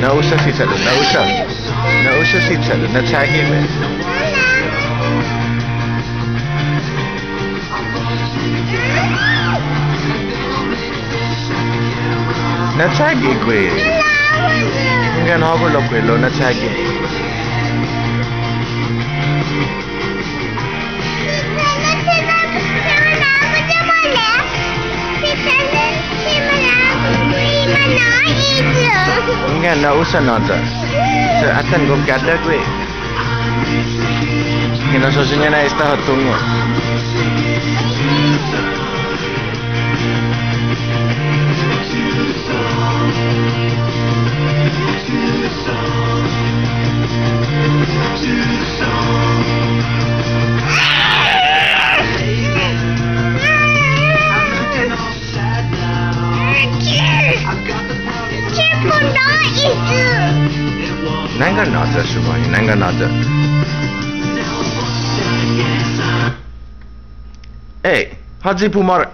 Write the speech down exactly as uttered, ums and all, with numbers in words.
Na'usa si Che'lu, na'usa. Na'usa si Che'lu, na'chagi gue'. Na'chagi gue'. Hunggan, hågu lokkue' lao na'chagi. Hunggan, na'usa nåya. Sa' atan gof ga'da gue'. Hinasso-ñiha na esta ha tungo'. Nangga nåya, Sumahi, nangga nåya. Ey, håyi pumåra.